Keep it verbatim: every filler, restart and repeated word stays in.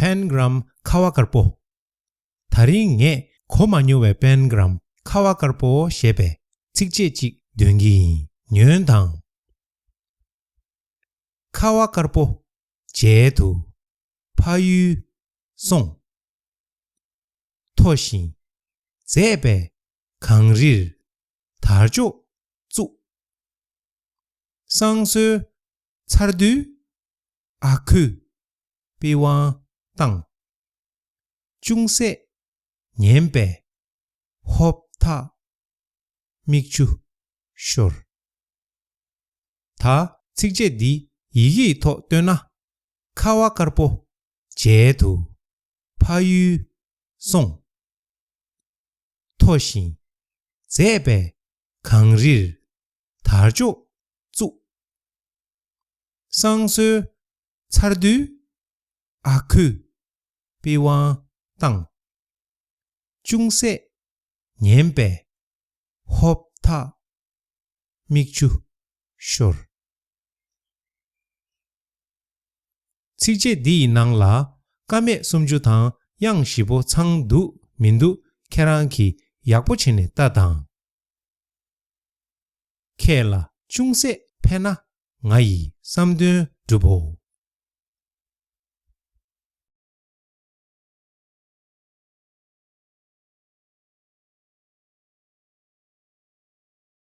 པན་གྷི་རམ་ཁ་བ་དཀར་པོ། ད་རིང་ངས་གོ་མ་མྱོང་བའི་པན་གྷི་རམ་ཁ་བ་དཀར་པོ་ཞེས་པའི་ཚིགས་བཅད་ཅིག་འདོན་གྱི་ཡིན། ཉོན་དང་། ཁ་བ་དཀར་པོ་མཇལ་དུ་ཕ་ཡུལ་སོང་། མཐོ་ཞིང་མཛེས་པའི་གངས་རིར་དར་ལྕོག་བཙུགས། བསང་གསོལ་ཚར་དུས་ཨ་ཁུས་པི་ཝང་བཏང་། ཅུང་ཟད་ཉན་པས་ཧོབ་ཐག་མིག་ཆུ་ཤོར། ད་ཚིགས་བཅད་འདི་ཡི་གེའི་ཐོག་བཏོན་ན། ཁ་བ་དཀར་པོ་མཇལ་དུ་ཕ་ཡུལ་སོང་། མཐོ་ཞིང་མཛེས་པའི་གངས་རིར་དར་ལྕོག་བཙུགས། བསང་གསོལ་ཚར་དུས་ཨ་ཁུས་པི་ཝང་བཏང་། ཅུང་ཟད་ཉན་པས་ཧོབ་ཐག་མིག་ཆུ་ཤོར། ཚིགས་བཅད་འདི་ཡི་ནང་ལ་ཀ་མད་སུམ་ཅུ་དང་དབྱངས་བཞི་པོ་ཚང་འདུག་མི་འདུག་ཁྱེད་རང་གིས་ཡག་པོ་བྱས་ནས་ལྟ་དང་། ཁྱེད་ལ་ཅུང་ཟད་ཕན་ན་ང་ཡི་བསམ་དོན་འགྲུབ་བོ།